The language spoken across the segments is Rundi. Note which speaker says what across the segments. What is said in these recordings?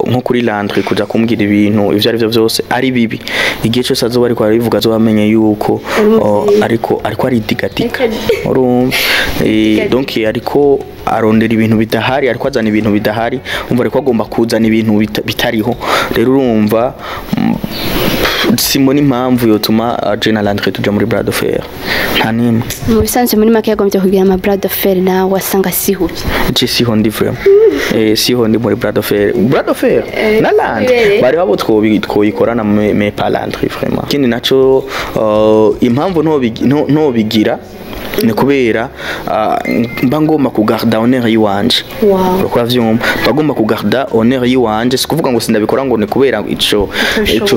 Speaker 1: nko kuri Landry kuja kumbwira ibintu ivyo ari byo byose ari bibi, igihe cyose azoba ariko arabivuga azoba amenye yuko ariko aridigatika, urumva. Donc ariko arondera ibintu bidahari, ariko azana ibintu bidahari, umva, ariko agomba kuzana ibintu bitariho. Rero urumva, simbona impamvu yotuma je na Landry tuja muri bras de fer, nta nimwe.
Speaker 2: Mu bisanzwe, muri make, yagombye kugira ama bras de fer nawe wasanga sihuye.
Speaker 1: Je siho ndi vraiment, siho ndi muri bras de fer, bras de fer na Landry bari babo twoyikorana, mais pas Landry vraiment. Ikindi naco, impamvu ntobigira ni kubera mba ngomba kugarda honneur yiwanje. Uriko uravyumva, mba ngomba kugarda honneur yiwanje. Si kuvuga ngo sindabikora ngo ni kubera ico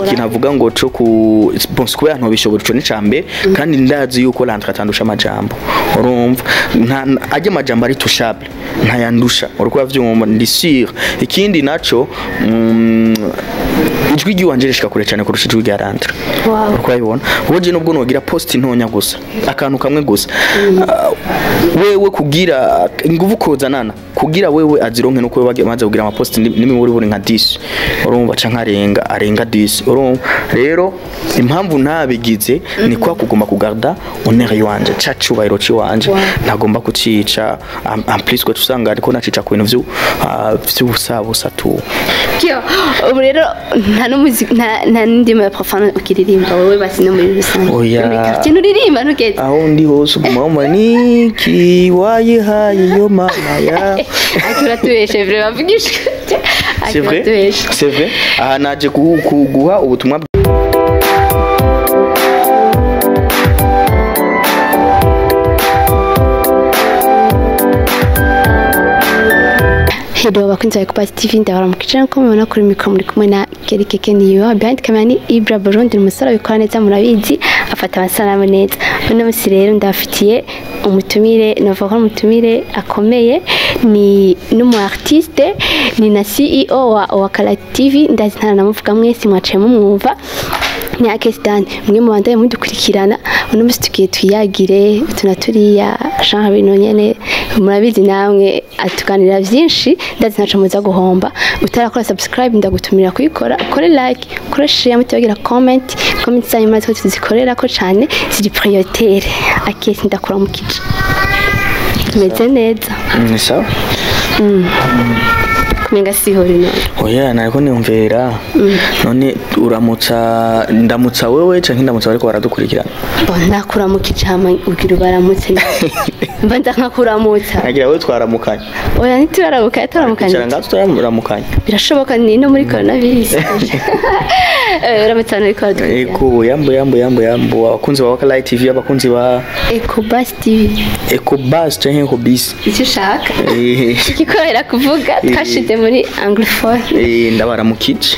Speaker 1: kintu avuga ngo co ku bon, si kubera ntobishobora, ico ni cambe. Kandi ndazi yuko Landry atandusha amajambo, urumva, nta ajya amajambo ari touchable ntayandusha, uriko uravyumva, ndi sûr. Ikindi naco, ijwi ry'iwanje rishika kure cyane kurusha ijwi rya Landry. Uriko urabibona, wowe je nubwo nogira post ntonya gusa, akantu kamwe gusa, wewe kugira inguvu kozanana kugira wewe azironke, nuko wewe maze kugira ama post n'imiburi buri nka 10, urumva, canke arenga 10, urumva. Rero impamvu ntabigize ni kwa kugomba kugarda honneur yiwanje, ca cubahiro ciwanje. Ntagomba kucica, en plus ko tusanga ariko nacica ku bintu vy'ubusabusa tu.
Speaker 2: Kyo, ubu rero nta n'umuziki, nta n'indimi ya profane ukiririmba wowe basi no muri rusange?
Speaker 1: Oya.
Speaker 2: Muri quartier nturirimba, ntugeze?
Speaker 1: Aho ndi hose uguma wumva niki wayihaye iyo mama ya.
Speaker 2: Ati uratubeshe vraiment, vugisha.
Speaker 1: C'est vrai, c'est vrai. Aha naje kuguha ubutumwa.
Speaker 2: Hello bakunzi ba Ecopas TV, ndabaramukije. Nkuko mubibona kuri mikoro muri kumwe na Kelly Keke niyo, behind camera ni Ibra Burundi, umusore abikora neza, murabizi, afata amasanamu neza. Uno musi rero ndabafitiye umutumire, navuga ko ari umutumire akomeye, ni n'umu artiste, ni na CEO wa Wakala TV. Ndazi ntara namuvuga mwese mwaciye mumwumva, ni Akes Dan, mwe mu bandaye mudukurikirana. Uno musi tugiye tuyagire tuna turiya genre bino nyene murabizi namwe, atuganira vyinshi, ndazi ntaco muza guhomba. Utarakora subscribe, ndagutumira kuyikora, ukore like, ukore share, mutibagira comment. Comment zanyu maze ko tuzikorera ko cane, ziri prioritaire. Akes, ndakuramukije, meze neza?
Speaker 1: Ni sawa.
Speaker 2: Kumenga siho rino.
Speaker 1: Oya, nariko niyumvira, none uramutsa, ndamutsa wewe canke ndamutsa bariko baradukurikirana?
Speaker 2: Bon, nakuramukije hama ugira ubaramutse, mba nza nkakuramutsa.
Speaker 1: Nagira wewe twaramukanye.
Speaker 2: Oya, ntituraramukanye, turaramukanye.
Speaker 1: Icara ngaho, turaramukanye.
Speaker 2: Birashoboka, ni no muri coronavirus. Uramutse abantu bariko baradukurikirana.
Speaker 1: Eko, yambo yambo yambo yambo abakunzi ba Wakala TV, abakunzi ba
Speaker 2: Ecobus TV.
Speaker 1: Ecobus canke Ecobis?
Speaker 2: Icyo ushaka, ikikorohera kuvuga, twashize muri anglophone.
Speaker 1: Ndabaramukije.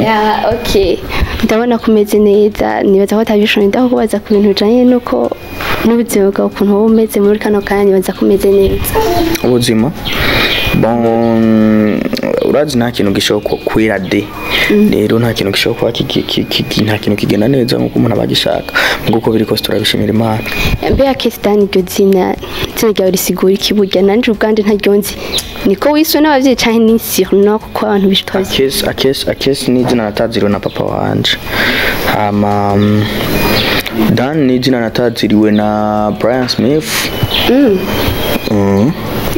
Speaker 2: Ya, okay, ndabona ko umeze neza, nibaza ko atabishonye ndakubaza ku bintu bijanye nuko n'ubuzima bwawe, ukuntu wowe umeze muri kano kanya. Nibaza ko umeze neza.
Speaker 1: Ubuzima, bon, urazi nta kintu gishobora kwera de. Rero nta kintu gishobora kuba nta kintu kigenda neza nk'uko umuntu aba agishaka, nk'uko biri kose turabishimira Imana.
Speaker 2: Mbe Akes Dan, iryo zina ryawe risigura iki burya? Nanje ubwanje ntaryo nzi. Niko wiswe n'abavyeyi canke ni surnom kuko abantu bitwa?
Speaker 1: Akes, Akes, Akes ni izina nataziriwe na papa wanje, hama Dan ni izina nataziriwe na Brian Smith.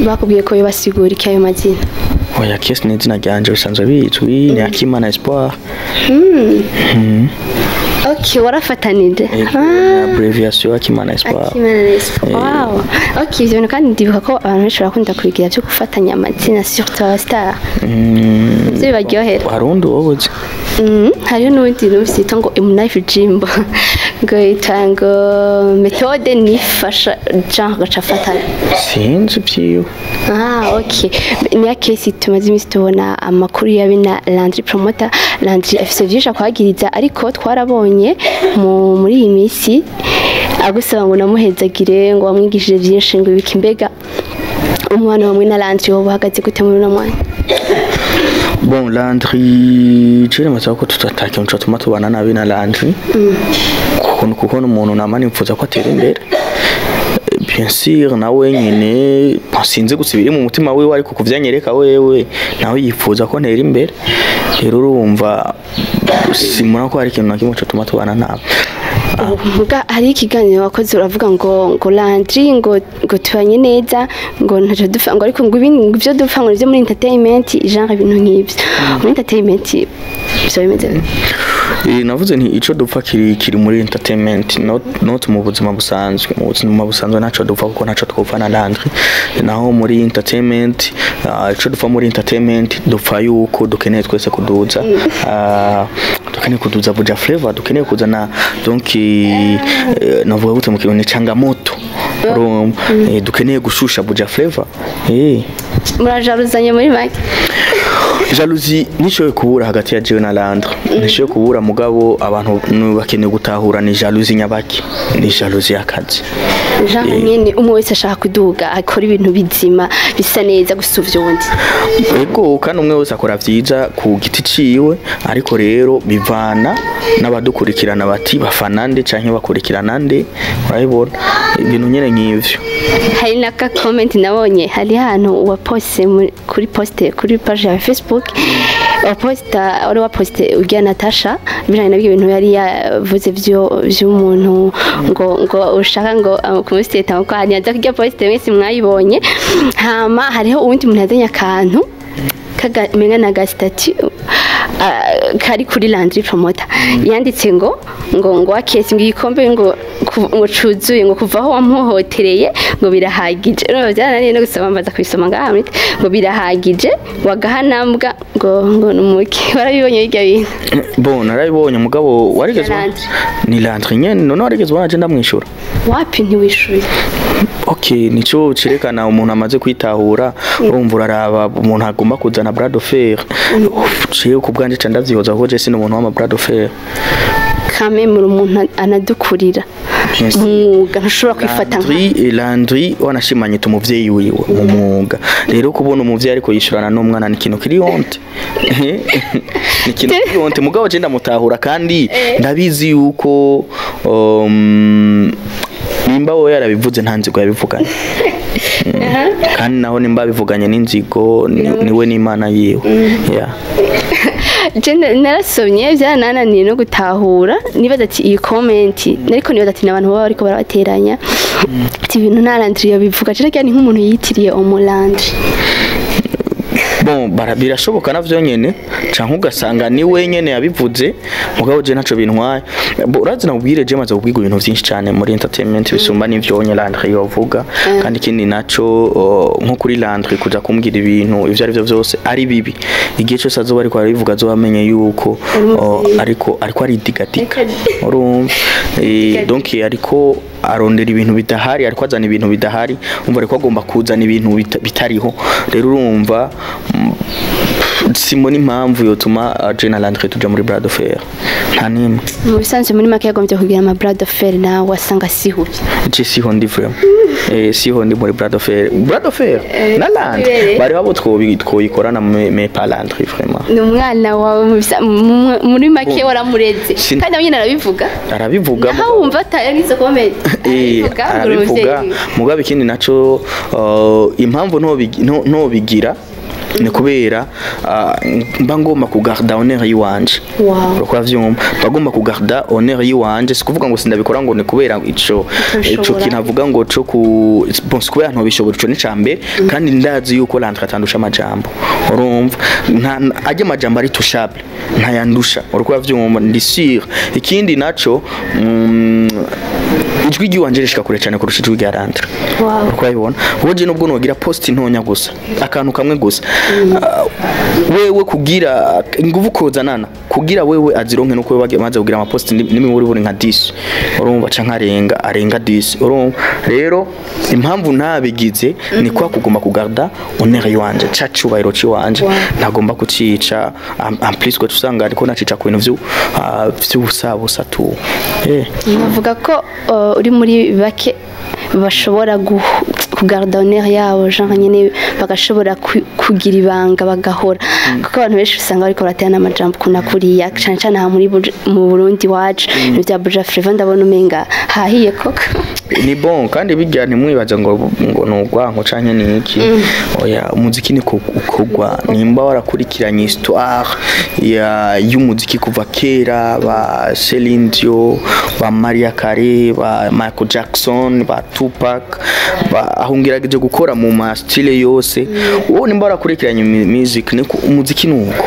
Speaker 2: Bakubwiye ko basigura iki ayo mazina?
Speaker 1: Oya, Akes ni izina ryanje bisanzwe bizwi, ni Akimana Espoir.
Speaker 2: Okay, warafatanije.
Speaker 1: Ego, ni abbreviation Akimana Espoir.
Speaker 2: Akimana Espoir. Wow. Okay, ivyo bintu kandi ndibuka ko abantu benshi barakunda kubigira byo gufatanya amazina, surtout aba star. Ivyo bibaryohera.
Speaker 1: Hari uwundi wowe uzi?
Speaker 2: Hariho n'uwundi numvise yitwa ngo Emunaife Jimbo, ngo yitwa ngo Methode nifasha Jean, gaca afatanya.
Speaker 1: Sinzi ibyiwe.
Speaker 2: Ah, okay. Ni akesi tumaze iminsi tubona amakuru yabe na Landry Promoter. Landry afise vyinshi akwagiriza, ariko twarabonye muri iyi minsi agusaba ngo namuhezagire, ngo wamwigishije vyinshi, ngo ibiki. Mbega umwana wamwe na Landry wowe uhagaze gute muri uno mwanya?
Speaker 1: Bon, Landry, je nemaze ko tutata kintu catuma tubana nabi na Landry, kuko n'umuntu nama nifuza ko atera imbere. Bien sûr, nawe nyene sinzi gusa ibiri mu mutima wiwe, ariko kuvyanyereka wewe nawe yifuza ko ntera imbere. Rero urumva simona ko hari ikintu na kimwe cotuma tubana nabi.
Speaker 2: Muga hari ikiganiro wakoze uravuga ngo Landry ngo tubanye neza, ngo ntaco dupfa, ngo ariko ngo ibindi, ngo ivyo dupfa ngo nivyo muri entertainment, genre ibintu nk'ivyo muri entertainment ivyo bimeze bite?
Speaker 1: Navuze nti ico dupfa kiri muri entertainment, not mu buzima busanzwe. Mu buzima busanzwe ntaco dupfa, kuko ntaco twopfa na Landry. Naho muri entertainment, ico dupfa muri entertainment, dupfa yuko dukeneye twese kuduza, dukeneye kuduza Buja Flavor, dukeneye kuzana, donc navuga gute mu Kirundi, changamoto. Urumva, dukeneye gushusha Buja Flavor.
Speaker 2: Murajaruzanye muri make?
Speaker 1: Jalousie nishoboye kubura hagati ya jewe na Landre, nishoboye kubura, mugabo abantu bakeneye gutahura ni jalousie nyabaki, ni jalousie y'akazi.
Speaker 2: Genre nyene umwe wese ashaka kuduga, akora ibintu bizima bisa neza gusuvya uwundi.
Speaker 1: Ego, kandi umwe wese akora vyiza ku giti ciwe, ariko rero bivana n'abadukurikirana, bati bafana nde canke bakurikirana nde, urabibona, ibintu nyene nk'ivyo.
Speaker 2: Hari n'aka comment nabonye, hari ahantu waposte kuri poste kuri page ya Facebook, waposta, wari waposte urya Natasha bijanye nabyo bintu yari yavuze vyo vy'umuntu ngo ushaka ngo kumuseta ngo hanyuma kurya poste, mwese mwayibonye. Hama hariho uwundi muntu yazanye akantu kaga menga na ga statut kari kuri Landry Promoter, yanditse ngo akese ngo igikombe ngo cuzuye, ngo kuva aho wamuhohotereye ngo birahagije. Urumva byarananiye no gusoma, mbaza kubisoma ngaha ngo birahagije wagahanambwa ngo numuke. Warabibonye hirya bintu?
Speaker 1: Bon, narabibonye, mugabo warigeze
Speaker 2: Landry.
Speaker 1: Ni Landry nyene. None warigeze ubona je ndamwishura?
Speaker 2: Wapi, ntiwishuye.
Speaker 1: Okay, nico cerekana umuntu amaze kwitahura. Urumva, uraraba umuntu agomba kuzana bras de fer. Jewe ku bwanje ca ndavyihoza, kuko je sindi umuntu w'ama bras de fer.
Speaker 2: Kame muri umuntu anadukurira
Speaker 1: Yes.
Speaker 2: mu mwuga, ntushobora kwifata nka
Speaker 1: Landry wanashimanye umuvyeyi wiwe mu mwuga. Rero kubona umuvyeyi ariko yishurana n'umwana ni ikintu kiri honte, ni ikintu kiri honte. Mugabo je ndamutahura, kandi ndabizi yuko nimba wowe yarabivuze nta nzigo yabivuganye. Kandi naho nimba abivuganye n'inzigo, niwe n'Imana yiwe, yeah.
Speaker 2: Je narasomye byaranananiye no gutahura, nibaza ati iyi comment, ariko nibaza ati n'abantu baba bariko barabateranya, ati ibintu nta Landry yabivuga. Je ni nk'umuntu yitiriye Omolandri.
Speaker 1: Bon, birashoboka navyo nyene, canke ugasanga ni we nyene yabivuze, mugabo je ntaco bintwaye. Bo, urazi nakubwire, je maze kubwirwa ibintu vyinshi cane muri entertainment bisumba n'ivyo onye Landry yovuga. Kandi ikindi naco, nko kuri Landry kuja kumbwira ibintu ivyo ari vyo vyose ari bibi, igihe cose azoba ariko arabivuga azoba amenye yuko ariko aridigatika, urumva. Donc ariko arondera ibintu bidahari, ariko azana ibintu bidahari, umva, ariko agomba kuzana ibintu bitariho. Rero urumva, simbona impamvu yotuma je na Landry tuja muri bras de fer, nta nimwe.
Speaker 2: Mu bisanzwe muri make yagombye kugira ama bras de fer nawe wasanga sihuye.
Speaker 1: Je siho ndi vraiment, siho ndi muri bras de fer, bras de fer na Landry.
Speaker 2: Ibereye.
Speaker 1: Bari abo twoyikorana, mais pas Landry vraiment.
Speaker 2: Ni umwana wawe muri make waramureze.
Speaker 1: Kandi
Speaker 2: nawe nyine arabivuga.
Speaker 1: Arabivuga.
Speaker 2: Naho wumva atayagize comment, arabivuga ngo uri
Speaker 1: arabivuga.
Speaker 2: umuvyeyi.
Speaker 1: Mugabo ikindi naco, impamvu ntobigira ni kubera mba ngomba kugarda honneur yiwanje. Uriko uravyumva, mba ngomba kugarda honneur yiwanje. Si kuvuga ngo sindabikora ngo ni kubera ico
Speaker 2: Utabishobora.
Speaker 1: Kintu avuga ngo co ku, bon, si kubera ntobishobora, ico ni cambere. Kandi ndazi yuko Landry atandusha amajambo, urumva, nta ajya amajambo ari touchable ntayandusha, uriko uravyumva, ndi sûr. Ikindi naco, ijwi ry'iwanje rishika kure cyane kurusha ijwi rya Landry. Uriko urabibona, wowe je nubwo nogira post ntonya gusa, akantu kamwe gusa, wewe kugira inguvu kozanana kugira wewe azironke, nuko wewe maze kugira ama post n'imiburi buri nka 10, urumva, canke arenga 10, urumva. Rero impamvu ntabigize ni kwa kugomba kugarda honneur yiwanje, ca cubahiro ciwanje. Ntagomba kucica, en plus ko usanga ariko nacica ku bintu vy'ubusabusa tu.
Speaker 2: Navuga ko uri muri bake bashobora kugarda honneur yabo, genre nyene bagashobora kugira ibanga bagahora, kuko abantu benshi usanga bariko baratera n'amajambo kuna kuriya, cane cane aha muri mu Burundi wacu, ibintu bya Buja Flava ndabona umenga hahiye koko.
Speaker 1: Ni bon, kandi bijya ntimwibaze ngo ni urwanko canke ni iki. Oya, umuziki ni ukugwa nimba warakurikiranye histoire ya y'umuziki kuva kera, ba Celine Dion, ba Maria Carey, ba Michael Jackson, ba Tupac, ba aho ngerageje gukora mu ma style yose. Wowe nimba warakurikiranye music, niko umuziki nuko.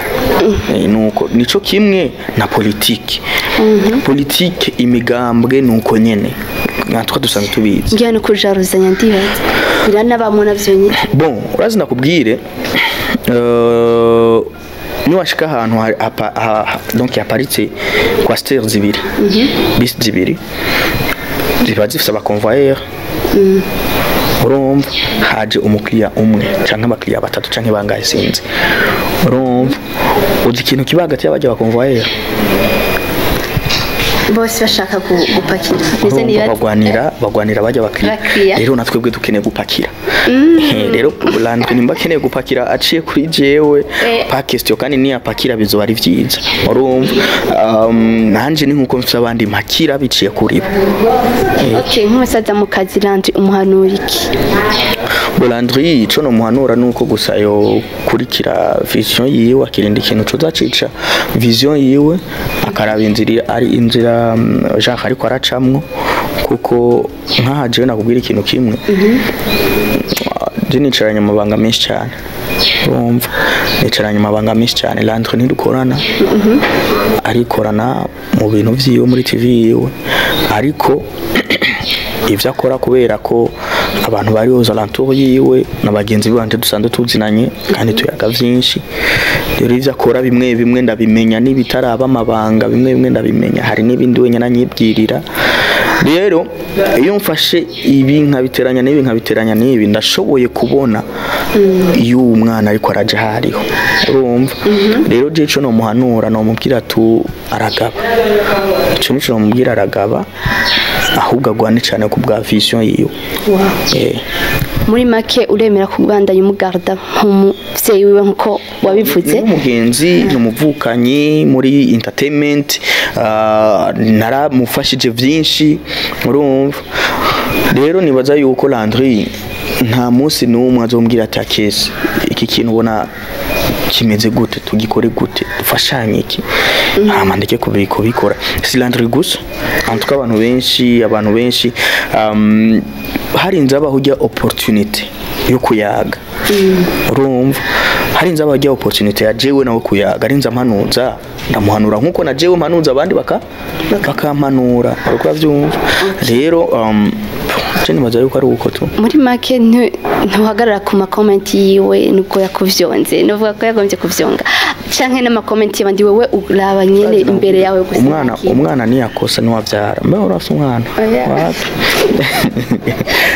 Speaker 1: Nuko nico kimwe na politike. Politike, imigambwe, nuko nyene natwe dusanzwe tubizi.
Speaker 2: Ngira no kujaruzanya, ndibaza biranabamwo navyo nyine.
Speaker 1: Bon, urazi nakubwire, niwashika ahantu donc haparitse coaster zibiri, bisi zibiri ziba zifise aba convoyeur. Urumva haje umukiriya umwe canke abakiriya batatu canke bangahe, sinzi. Urumva uzi ikintu kiba hagati y'abajya ba convoyeur?
Speaker 2: Bose bashaka gupakira ndetse
Speaker 1: Urumva
Speaker 2: niba
Speaker 1: bagwanira bajya bakiriya.
Speaker 2: Bakiriya.
Speaker 1: Rero natwebwe dukeneye gupakira. Rero Landry nimba akeneye gupakira aciye kuri jewe, pas question, kandi niyapakira bizoba ari vyiza. Urumva nanje ni nkuko mfise abandi mpakira biciye kuri bo.
Speaker 2: Okay, nk'umusaza mu kazi, Landry umuhanura iki?
Speaker 1: Bo, Landry ico nomuhanura nuko gusa yo kurikira vision yiwe, akirinda ikintu coza cica vision yiwe, akaraba inzira ari inzira Jacques ariko aracamwo, kuko nkaha jewe nakubwira ikintu kimwe: je nicaranye amabanga menshi cyane. Urumva nicaranye amabanga menshi cyane. Landry ntidukorana, arikorana mu bintu vyiwe muri TV yiwe, ariko ivyo akora, kubera ko abantu bari aux alentours yiwe na bagenzi banje dusanzwe tuzinanye kandi tuyaga vyinshi, rero ivyo akora bimwe bimwe ndabimenya, n'ibitaraba amabanga bimwe bimwe ndabimenya, hari n'ibindi wenyine anyibwirira. Rero iyo mfashe ibi nkabiteranya n'ibi, nkabiteranya n'ibi, ndashoboye kubona iyo uwo mwana ariko araja hariho. Urumva rero je ico nomuhanura, nomubwira tu aragaba. Ico nico nomubwira, aragaba, ahubwo agwane cyane ku bwa vision yiwe.
Speaker 2: Muri make uremera kubandanya umugarda nk'umuvyeyi wiwe nkuko wabivuze?
Speaker 1: Ni umugenzi, ni umuvukanyi muri entertainment, naramufashije vyinshi. Urumva rero nibaza yuko Landry nta munsi n'umwe azombwira ati: "Akese, iki kintu ubona kimeze gute? Tugikore gute? Dufashanye iki?" Hama ndeke kubikora. Si Landry gusa, en tout cas abantu benshi, abantu benshi, harinze habaho ujya opportunity yo kuyaga. Urumva harinze habaho ujya opportunity ya jewe nawe kuyaga, arinze ampanuza, ndamuhanura nkuko na jewe mpanuza abandi bakampanura. Uriko uravyumva rero, je nibaza yuko ari uko tu.
Speaker 2: Muri make ntuhagarara ku ma comments yiwe nubwo yakuvyonze, nuvuga ko yagombye kuvyonga, canke n'ama comments y'abandi, wewe uraba nyene imbere yawe gusa?
Speaker 1: Umwana
Speaker 2: Nta kintu.
Speaker 1: Umwana niyakosa, niwavyara, mbe urafise umwana?
Speaker 2: Oya.
Speaker 1: Wapi?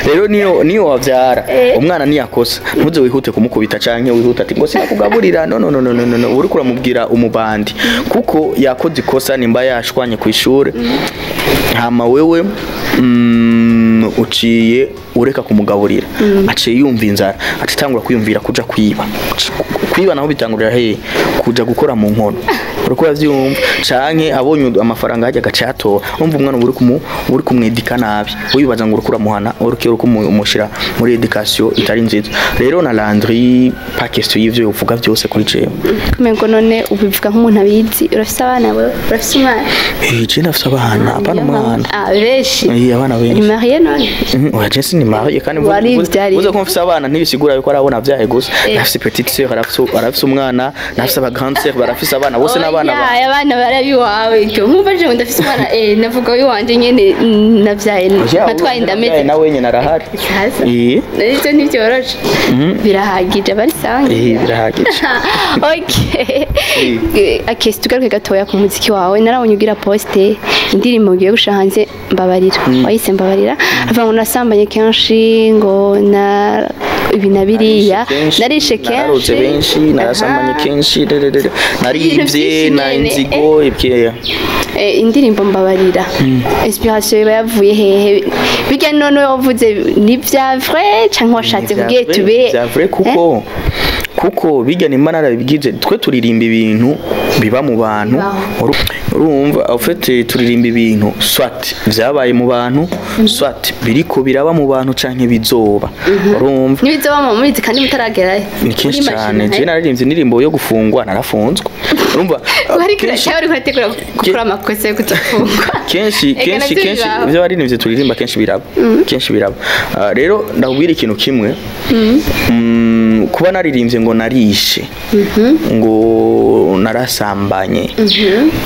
Speaker 1: Rero niyo wavyara, umwana niyakosa ntuze wihute kumukubita canke wihute ati ngo sinakugaburira. No, no, no, no, no, no, no. Uriko uramubwira umubandi kuko yakoze ikosa, nimba yashwanye ku ishure, hama wewe uciye ureka kumugaburira, aciye yumva inzara, acitangura kwiyumvira kuja kwiba. Kwiba naho bitangurira he? Kuja gukora mu nkono. Uriko uravyumva? Canke abonye amafaranga hajya agacatora. Umva, umwana uba uri kumwedika nabi, wibaza ngo uriko uramuhana, uriko kumushira muri education itari nziza. Rero na Landry, pas question y'ivyo yovuga byose kuri jewe.
Speaker 2: Kumengo none ubivuga nk'umuntu abizi, urafise abana wewe? Urafise umwana?
Speaker 1: Eh, je ndafise abana, apana umwana.
Speaker 2: Ah, benshi?
Speaker 1: Eh, abana
Speaker 2: Uri
Speaker 1: benshi.
Speaker 2: marié none?
Speaker 1: Oya, je sindi marié kandi
Speaker 2: Warivyariye.
Speaker 1: mvuze ko mfise abana ntibisigura yuko arabona vyahe gusa. Ndafise petite sœur arafise umwana, ndafise aba grande sœur barafise abana, bose n'abana ba
Speaker 2: Oya, abana barabi iwawe. Ibyo nkumva je ngo ndafise umwana, navuga iwanje nyene, navyaye
Speaker 1: Oya,
Speaker 2: natwaye inda
Speaker 1: navyaye
Speaker 2: meze
Speaker 1: nawe nyene arahari.
Speaker 2: Sasa. Ivyo ntivyoroshe, birahagije abari sawa.
Speaker 1: Eh, birahagije.
Speaker 2: Okay. Akesi, tugaruke gatoya ku muziki wawe. Narabonye ugira poste indirimbo ugiye gushira hanze, Mbabarira. Wayise Mbabarira, avuga ngo nasambanye kenshi, ngo na ibi na biriya, narishe kenshi,
Speaker 1: nararoze benshi, narasambanye kenshi, rererere, narivye
Speaker 2: vyinshi
Speaker 1: na
Speaker 2: nyene.
Speaker 1: inzigo ibyo.
Speaker 2: Indirimbo Mbabarira, inspiration iba yavuye hehe? Bijya none wavuze ni vya vrai canke washatse kugira tube?
Speaker 1: Vya vrai, kuko bijya nimba narabigize, twe turirimba ibintu biba mu bantu.
Speaker 2: Bibaho.
Speaker 1: Urumva, en fait turirimba ibintu soit vyabaye mu bantu, soit biriko biraba mu bantu, canke bizoba, urumva.
Speaker 2: N'ibizoba mu mubizi kandi mutaragerayo.
Speaker 1: Ni kenshi cyane. Je naririmbye indirimbo yo gufungwa, narafunzwe, urumva.
Speaker 2: Wari cyangwa uri kurategura gukora amakosa yo kudafungwa?
Speaker 1: Kenshi.
Speaker 2: Eka,
Speaker 1: Kenshi.
Speaker 2: navyo
Speaker 1: Kenshi.
Speaker 2: bibaho.
Speaker 1: Ivyo baririmbye turirimba kenshi biraba, kenshi biraba. Rero ndakubwira ikintu kimwe. Kuba naririmbye ngo narishe, ngo narasambanye,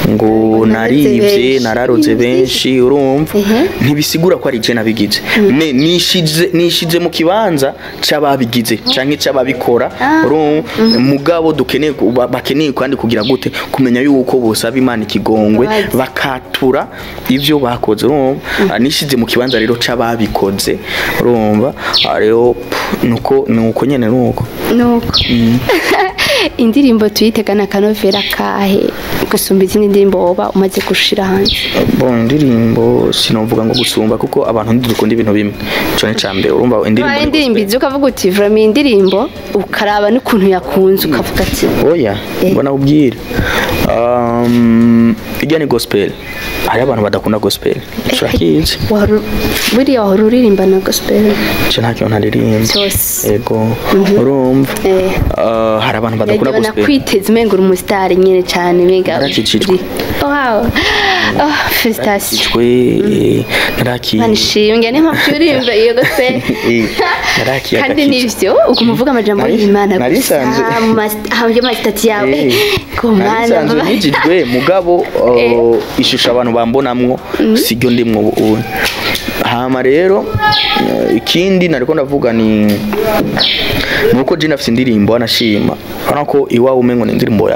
Speaker 1: ngo
Speaker 2: Ngo
Speaker 1: narivye,
Speaker 2: nararoze
Speaker 1: nararoze
Speaker 2: benshi.
Speaker 1: benshi, urumva,
Speaker 2: Mhm.
Speaker 1: ntibisigura ko ari je nabigize. Ne nishize mu kibanza c'ababigize canke c'ababikora, urumva. Mugabo dukeneye bakeneye kandi kugira gute, kumenya yuko bosaba Imana ikigongwe,
Speaker 2: Imbabazi.
Speaker 1: bakatura ivyo bakoze, urumva. Nishize mu kibanza rero c'ababikoze, urumva. Rero nuko nyene nuko.
Speaker 2: Nuko indirimbo tuyitegana akanovera kahe gusumba izindi ndirimbo woba umaze gushira hanze?
Speaker 1: Bon, indirimbo sinovuga ngo gusumba, kuko abantu ntidukunda ibintu bimwe, ico ni ca mbere, urumva. Indirimbo
Speaker 2: Habaye
Speaker 1: ni
Speaker 2: indirimbo
Speaker 1: gospel.
Speaker 2: izi ukavuga uti vraiment iyi ndirimbo, ukaraba n'ukuntu yakunze ukavuga ati
Speaker 1: Oya. Mbona ubwira, ijya ni gospel, hari abantu badakunda gospel, turakizi.
Speaker 2: Buriya wahora uririmba na gospel?
Speaker 1: Je nta kintu ntaririmba.
Speaker 2: Byose.
Speaker 1: Ego, urumva. Hari abantu badakunda
Speaker 2: Yagiye
Speaker 1: gospel.
Speaker 2: Kwiteza umenga uri umusitari nyine cyane umenga
Speaker 1: Narakijijwe.
Speaker 2: Wow, oh, félicitations.
Speaker 1: Icwe naraki.
Speaker 2: Imana ishimwe, niyo mpamvu uririmba iyo gospel.
Speaker 1: Narakiye
Speaker 2: Kandi
Speaker 1: agakiza.
Speaker 2: nivyo uguma uvuga amajambo y'Imana
Speaker 1: Nari
Speaker 2: gusa mu aho ma status yawe ku
Speaker 1: Nari
Speaker 2: Mana.
Speaker 1: nsanzwe nkijijwe, mugabo ishusho abantu bambonamwo siryo ndimwo ubu. Hama rero ikindi nariko ndavuga ni nuko je nafise indirimbo anashima, urabona ko iwawe umengo ni indirimbo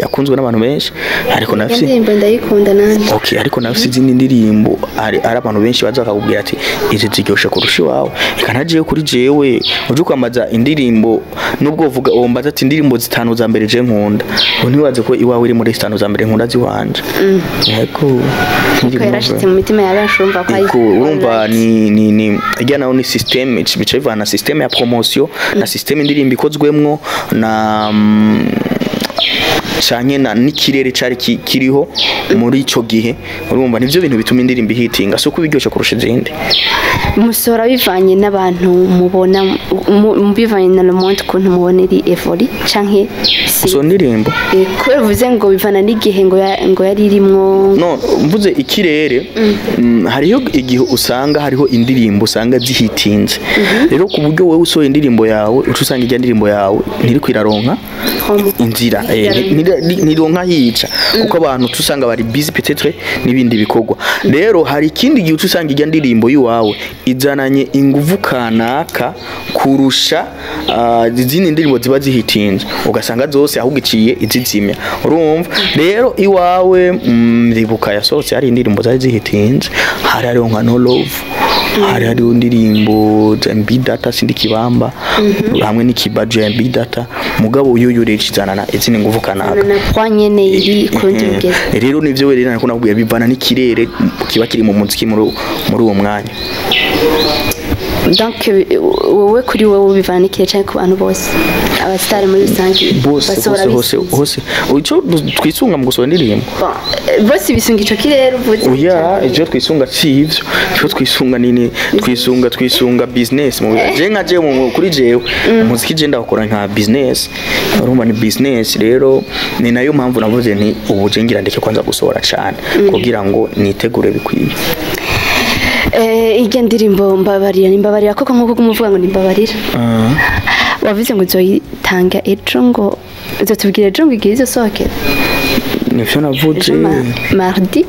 Speaker 1: yakunzwe n'abantu benshi, ariko
Speaker 2: Iyo
Speaker 1: nafise
Speaker 2: ndirimbo ndayikunda nanjye.
Speaker 1: Okay, ariko nafise izindi ndirimbo ari abantu benshi baza bakakubwira ati izi ziryoshe kurusha iwawe. Reka ntajeyo kuri jewe uje kwambaza indirimbo, nubwo uvuga wombaza ati indirimbo zitanu za mbere je nkunda, ubu ntibaze ko iwawe iri muri zitanu za mbere nkunda ziwanje. Yego.
Speaker 2: Ko yarashitse mu mitima ya benshi, urumva ko ari
Speaker 1: Ego, urumva ni ijya nayo ni system, bica bivana na system ya promotion, na system indirimbo ikozwemwo, na canke na n'ikirere cari kiriho muri ico gihe, urumva. Nivyo bintu bituma indirimbo ihitinga, si uko ibiryoshe kurusha izindi.
Speaker 2: Musora bivanye n'abantu mubona, bivanye na le monde ukuntu mubona iri évolué canke si?
Speaker 1: So ndirimbo
Speaker 2: Kubera uvuze ngo bivana n'igihe ngo ngo yari irimwo.
Speaker 1: No mvuze ikirere, hariho igihe usanga hariho indirimbo usanga zihitinze rero, ku buryo wowe usohoye indirimbo yawe uca usanga ijya ndirimbo yawe ntiriko iraronka
Speaker 2: Promo.
Speaker 1: inzira, ntironka hica, kuko abantu uca usanga bari busy peut-être n'ibindi bikorwa. Rero hari ikindi gihe uca usanga ijya ndirimbo y'iwawe izananye inguvu kanaka kurusha izindi ndirimbo ziba zihitinze, ugasanga zose ahubwo iciye izizimya, urumva. Rero iwawe, ndibuka yasohotse hari indirimbo zari zihitinze, hari hariho nka No Love, hari hariho indirimbo za MB Data, sindi kibamba hamwe n'ikibajo ya MB Data, mugabo uyu rero izanana izindi nguvu kanaka.
Speaker 2: Na kwa nyene iri ku rundi rugero.
Speaker 1: Rero nivyo rero nariko nakubwira, bivana n'ikirere kiba kiri mu muziki muri uwo mwanya.
Speaker 2: Donc wowe, kuri wowe bivana n'ikirere canke ku bantu bose, abasitari muri rusange
Speaker 1: Bose.
Speaker 2: basohora
Speaker 1: Bose, hose
Speaker 2: bisunze?
Speaker 1: Hose ico twisunga mu gusohora indirimbo.
Speaker 2: Bon, bose bisunga ico kirere uvuze?
Speaker 1: Oya, ivyo twisunga si ivyo. Ivyo twisunga nini, twisunga business mu je nka je mu kuri jewe umuziki je ndawukora nka business, urumva, ni business. Rero ni nayo mpamvu navuze nti ubu je ngira ndeke kwanza gusohora cane kugira ngo nitegure bikwiye.
Speaker 2: Irya ndirimbo Mbabarira, ni Mbabarira koko nkuko umuvuga ngo ni Mbabarira? Wavuze ngo uzoyitanga ejo, ngo uzotubwira ejo ngo igihe izosohokera.
Speaker 1: Nivyo navuze.
Speaker 2: Ejo mardi.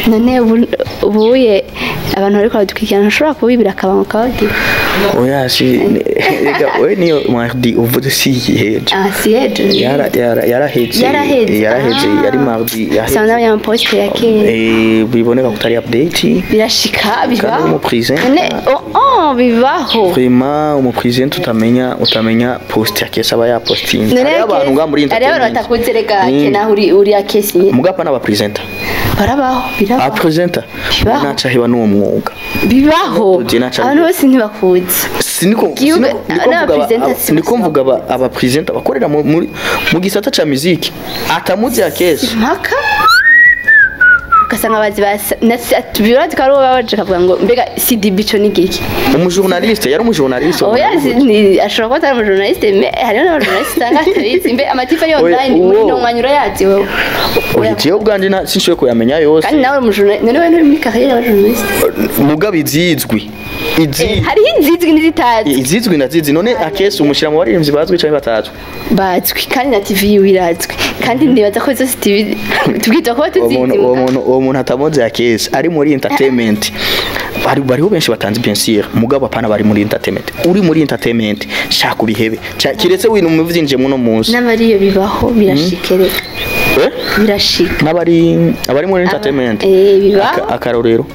Speaker 2: None ubuye abantu bariko baradukurikirana, ntushobora kubibira akabanga ukababwira?
Speaker 1: Oya, si rega we niyo mardi uvuze si ejo.
Speaker 2: Ah, si ejo.
Speaker 1: Yaraheze.
Speaker 2: Yaraheze.
Speaker 1: Yaraheze.
Speaker 2: Ah.
Speaker 1: Yari mardi yaheze.
Speaker 2: Usanga ya poste ya kera.
Speaker 1: Biboneka ko utari update.
Speaker 2: Birashika, bibaho.
Speaker 1: Kandi umupresident.
Speaker 2: None oh, bibaho.
Speaker 1: Vraiment, umupresident utamenya post ya kesa aba yapostinze.
Speaker 2: None
Speaker 1: Hariho abantu ngaha muri
Speaker 2: hariho abantu
Speaker 1: entertainment.
Speaker 2: batakunze rega kena uri akesi nyine.
Speaker 1: Mugapa n'abapresenter.
Speaker 2: Barabaho, birabaho.
Speaker 1: Abapresenter
Speaker 2: Bibaho.
Speaker 1: naca heba n'uwo mwuga.
Speaker 2: Bibaho.
Speaker 1: Je naca
Speaker 2: Abantu bose ntibakuzi.
Speaker 1: Siniko
Speaker 2: Igihugu- n'abapresenter si
Speaker 1: niko
Speaker 2: bose.
Speaker 1: mvuga abapresenter bakorera mu gisata ca musique atamuzi ya kesa.
Speaker 2: Impaka. Ugasanga bazi birazi ko ari uwo babaje kavuga ngo mbega CDB co ni giki?
Speaker 1: Umujournaliste, yari umujournaliste.
Speaker 2: Oya, ashobora kuba atari umujournaliste, mais hariho n'abajournaliste usanga atabizi. Mbe ama TV ari
Speaker 1: Oya,
Speaker 2: online muri
Speaker 1: uwo.
Speaker 2: no mwanya urayazi wewe?
Speaker 1: Oya, jewe ubwanje sinshoboye kuyamenya yose.
Speaker 2: Kandi nawe umujournaliste, none wewe nturi muri carrière y'abajournaliste?
Speaker 1: Mugabo izizwi izi
Speaker 2: Hariho izizwi n'izitazwi.
Speaker 1: Izizwi ndazizi. None Akesi umushyira mu baririmbyi bazwi canke batazwi?
Speaker 2: Bazwi, kandi na TV yiwe irazwi, kandi nibaza ko zose TV tubwirwa kuba
Speaker 1: Uwo
Speaker 2: tuzizi.
Speaker 1: muntu, uwo muntu, uwo muntu atamuzi Akesi ari muri entertainment, bariho benshi batanzi, bien sûr, mugabo apana bari muri entertainment. Uri muri entertainment, shaka ubihebe. Kiretse wintu muvyinjiye muno munsi.
Speaker 2: N'abariyo bibaho, birashikereka.
Speaker 1: Eh?
Speaker 2: Birashika.
Speaker 1: N'abari abari muri entertainment.
Speaker 2: Bibaho.
Speaker 1: Akarorero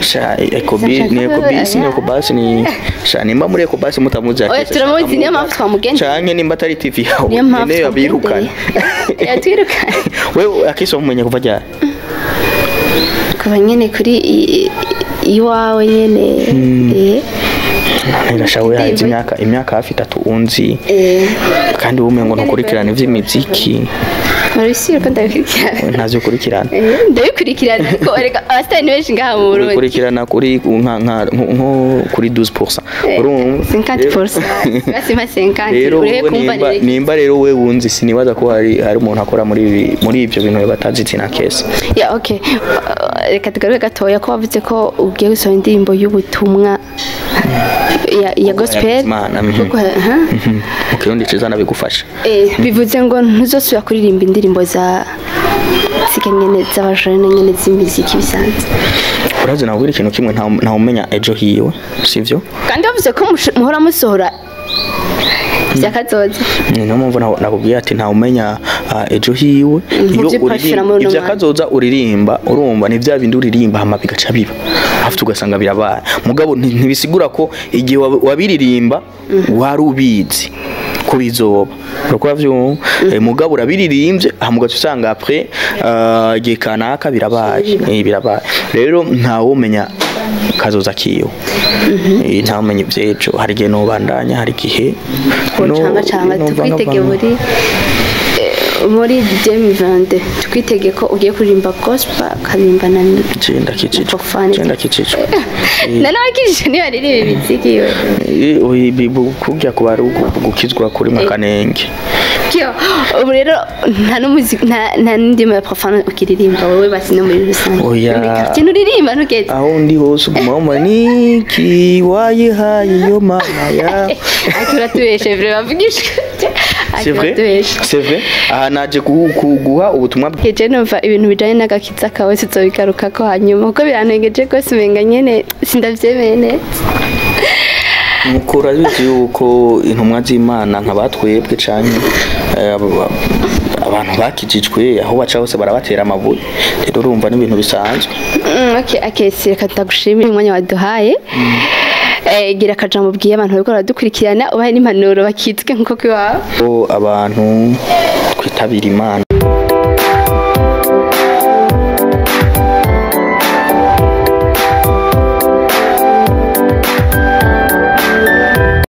Speaker 1: sha Ecobi ni Ecobus, ni Ecobus, ni sha nimba muri Ecobus mutamuzi
Speaker 2: Oya,
Speaker 1: Akesi.
Speaker 2: turamuzi, niyo mpamvu twamugendeye.
Speaker 1: Canke nimba atari TV yawe
Speaker 2: Niyo mpamvu
Speaker 1: niyo yabirukana.
Speaker 2: twamugendeye. Yatwirukanye.
Speaker 1: Wewe Akesi wamumenye kuva ryari?
Speaker 2: Kuva nyene kuri iwawe nyene.
Speaker 1: None gasha we haheze imyaka hafi 3 unzi, kandi wowe ngo ntukurikirana ivy'imiziki.
Speaker 2: Marisi ko ndabikurikirana.
Speaker 1: Ntazi ukurikirana.
Speaker 2: Ndabikurikirana, ariko reka, abasitari ni benshi ngaha mu Burundi.
Speaker 1: Ukurikirana kuri nko kuri 12%, urumva?
Speaker 2: 50%, basima 50.
Speaker 1: Rero
Speaker 2: Urebe
Speaker 1: wowe
Speaker 2: kumva.
Speaker 1: nimba rero we wunzi, sinibaza ko hari umuntu akora muri ibyo bintu batazi izina Kesi.
Speaker 2: Ya, okay. Reka tugaruke gatoya ko wavuze ko ugiye gusohora indirimbo y'ubutumwa ya gospel.
Speaker 1: Imana.
Speaker 2: Kuko, aha.
Speaker 1: Mu Kirundi ciza nabigufasha.
Speaker 2: Bivuze ngo ntuzosubira kuririmba indirimbo za zika nyene z'abajene nyene z'imiziki bisanzwe?
Speaker 1: Urazi, nabwira ikintu kimwe: nta umenya ejo hiwe, sivyo?
Speaker 2: Kandi bavuze ko muhora musohora vyakazoza.
Speaker 1: Niyo mpamvu nakubwiye ati nta umenya ejo hiwe. Iyo
Speaker 2: Muvyo parfera muri uno
Speaker 1: ivyo
Speaker 2: mwanya.
Speaker 1: Kazoza uririmba, urumva, ni bya bindi uririmba hama bigaca biba hafi, ugasanga birabaye. Mugabo ntibisigura ko igihe wabiririmba wari ubizi ko bizoba, urako vyumva? Mugabo urabiririmbye hama ugaca usanga après igihe kanaka birabaye. Birabaye. Rero ntawumenya kazoza kiyo. Ntawumenya ivy'ejo. Hari igihe nobandanya, hari igihe
Speaker 2: Canga canga tukwitege muri 2022, tukwitege ko ugiye kuririmba gospel, ukaririmba na
Speaker 1: Cenda kijijwe.
Speaker 2: Profane.
Speaker 1: Cenda kijijwe.
Speaker 2: None wakijije niba aririmba imiziki we?
Speaker 1: Kurya kuba ari gukizwa kuri makanenge.
Speaker 2: Kyo, ubu rero nta n'umuziki, nta n'indirimbo ya profane ukiririmba wowe, basi no muri rusange?
Speaker 1: Oya.
Speaker 2: Muri quartier nturirimba, ntugeze?
Speaker 1: Aho ndi hose uguma wumva niki wayihaye iyo mana yawe.
Speaker 2: Ati uratubeshe vraiment, mvugishwe.
Speaker 1: C'est vrai, c'est vrai, aha naje kuguha ubutumwa.
Speaker 2: Keje numva ibintu bijanye n'agakiza kawe tuzobigarukako hanyuma, kuko birantengeje rwose, umenga nyene sindavyemeye neza.
Speaker 1: Nuko urabizi yuko intumwa z'Imana nka batwebwe canke abantu bakijijwe, aho baca hose barabatera amabuye. Rero urumva n'ibintu bisanzwe.
Speaker 2: Okay, Akesi, reka ndagushimire umwanya waduhaye. Gira akajambo ubwiye abantu bariko baradukurikirana, ubahe n'impanuro bakizwe nkuko kwiwawe.
Speaker 1: Ko abantu twitabira Imana.